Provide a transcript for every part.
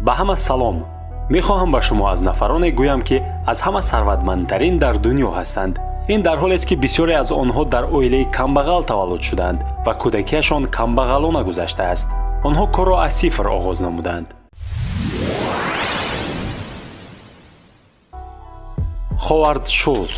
Ба ҳама салом. Мехоҳам ба шумо аз нафароне гӯям, ки аз ҳама сарватмандтарин дар дунё ҳастанд. Ин дар ҳолест, ки бисёре аз онҳо дар оилаи камбағал таваллуд шуданд ва кӯдакиашон камбағалона гузаштааст. Онҳо корро аз сифр оғоз намуданд. Ховард Шулц.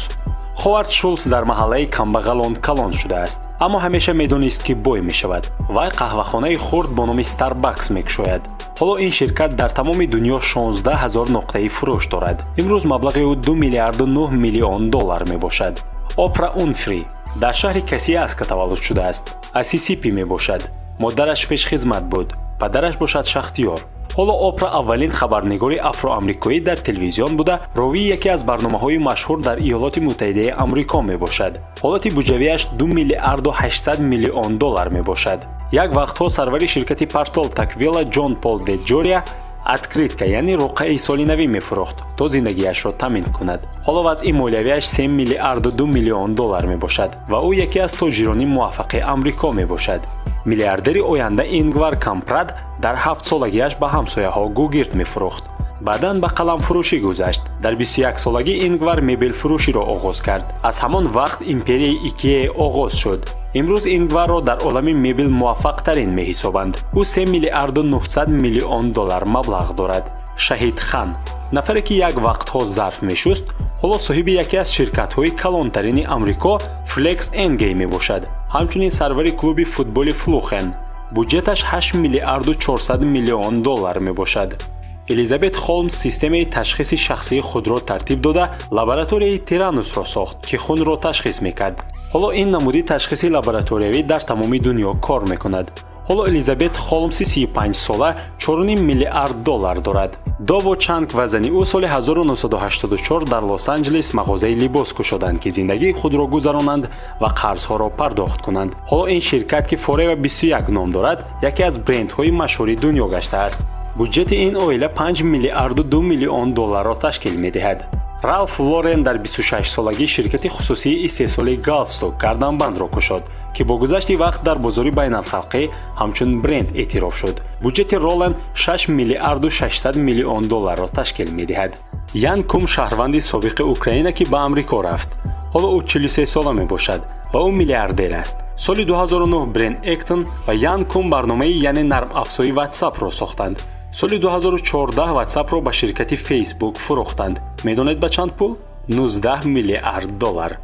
Ховард Шулц дар маҳаллаи камбағалон калон шудааст, аммо ҳамеша медонист, ки бой мешавад. Вай қаҳвахонаи хурд бо номи Старбакс мекушояд. Ҳоло ин ширкат дар тамоми дунё 16 000 нуқтаи фурӯш дорад. Имрӯз маблағи ӯ 2 миллиарду 9 миллион доллар мебошад. Опра Унфри дар шаҳри Касиаска таваллуд шудааст. Аз Сисипи мебошад. Модараш пешхизмат буд, падараш бошад шахтиёр. Ҳоло Опра аввалин хабарнигори афроамрикоӣ дар телевизион буда, ровии яке аз барномаҳои машҳур дар Иёлоти Муттаҳидаи Амрико мебошад. Ҳолати буҷавиаш 2 миллиарду 800 миллион доллар мебошад. Як вақтҳо сарвари ширкати Партол Таквила Ҷон Пол де Ҷория открытка, яъне руқъаи соли навӣ мефурӯхт, то зиндагиашро таъмин кунад. Ҳоло вазъи молиявиаш 3 миллиарду 2 миллион доллар мебошад ва ӯ яке аз тоҷирони муваффақи Амрико мебошад. Миллиардери оянда Ингвар Кампрад дар 7-солагиаш ба ҳамсояҳо гугирд мефурӯхт. Баъдан ба қаламфурӯшӣ гузашт. Дар 21-солагӣ Ингвар мебелфурӯширо оғоз кард. Аз ҳамон вақт империяи Икеа оғоз шуд. Имрӯз Ингварро дар олами мебел муваффақтарин меҳисобанд. Ӯ 3 миллиарду 900 миллион доллар маблағ дорад. Шаҳид Хан, нафаре ки як вақтҳо зарф мешуст, ҳоло соҳиби яке аз ширкатҳои калонтарини Амрико Flex Engay мебошад. Ҳамчунин сарвари клуби футболи Флухен. Буҷеташ 8 миллиарду 400 миллион доллар мебошад. Элизабет Холмс системаи ташхиси шахсии худро тартиб дода, лабораторияи Тиранусро сохт, ки хунро ташхис мекард. Ҳоло ин намуди ташхиси лабораториявӣ дар тамоми дунё кор мекунад. Ҳоло Элизабет Холмси 35-сола 4,5 миллиард доллар дорад. Дово Чанг ва зани ӯ соли 1984 дар Лос-Анҷелес мағозаи либос кушоданд, ки зиндагии худро гузаронанд ва қарзҳоро пардохт кунанд. Ҳоло ин ширкат, ки Forever 21 ном дорад, яке аз брендҳои машҳури дунё гаштааст. Буҷети ин оила 5 миллиарду 2 миллион долларро ташкил медиҳад. Ралф Лорен дар 26-солагӣ ширкати хусусии истеҳсоли галстук гарданбандро кушод, ки бо гузашти вақт дар бозори байналхалқӣ ҳамчун бренд эътироф шуд. Буҷети Роланд 6 миллиарду 600 миллион долларро ташкил медиҳад. Ян Кум шаҳрванди собиқи Украина, ки ба Амрико рафт. Ҳоло ӯ 43 сола мебошад ва ӯ миллиардер аст. Соли 2009 Брен Эктон ва Ян Кум барномаи, яъне нармафзои WhatsApp-ро сохтанд. Соли 2014 WhatsApp-ро ба ширкати Facebook фурӯхтанд. Медонед ба чанд пул? 19 миллиард доллар.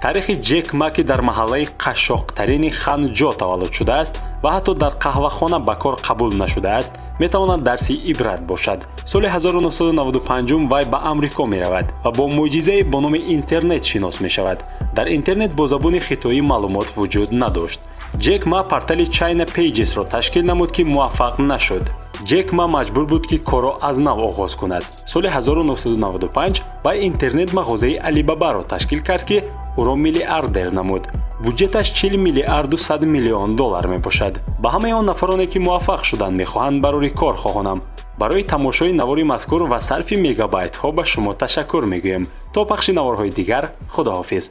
Таърихи Ҷек Ма, ки дар маҳаллаи қашшоқтарини Ханҷо таваллуд шудааст ва ҳатто дар қаҳвахона ба кор қабул нашудааст, метавонад дарси ибрат бошад. Соли 1995 вай ба Амрико меравад ва бо мӯъҷизае бо номи интернет шинос мешавад. Дар интернет бо забони хитоӣ маълумот вуҷуд надошт. Ҷек Ма портали China Pages-ро ташкил намуд, ки муваффақ нашуд. Ҷек Ма маҷбур буд, ки корро аз нав оғоз кунад. Соли 1995 вай интернет-мағозаи Алибабаро ташкил кард, ки ӯро миллиардер намуд. Буҷеташ 40 миллиарду 100 миллион доллар мебошад. Ба ҳамаи он нафароне, ки муваффақ шуданд, мехоҳанд барори кор хоҳонам. Барои тамошои навори мазкур ва сарфи мегабайтҳо ба шумо ташаккур мегӯем. То пахши наворҳои дигар, худоҳофиз.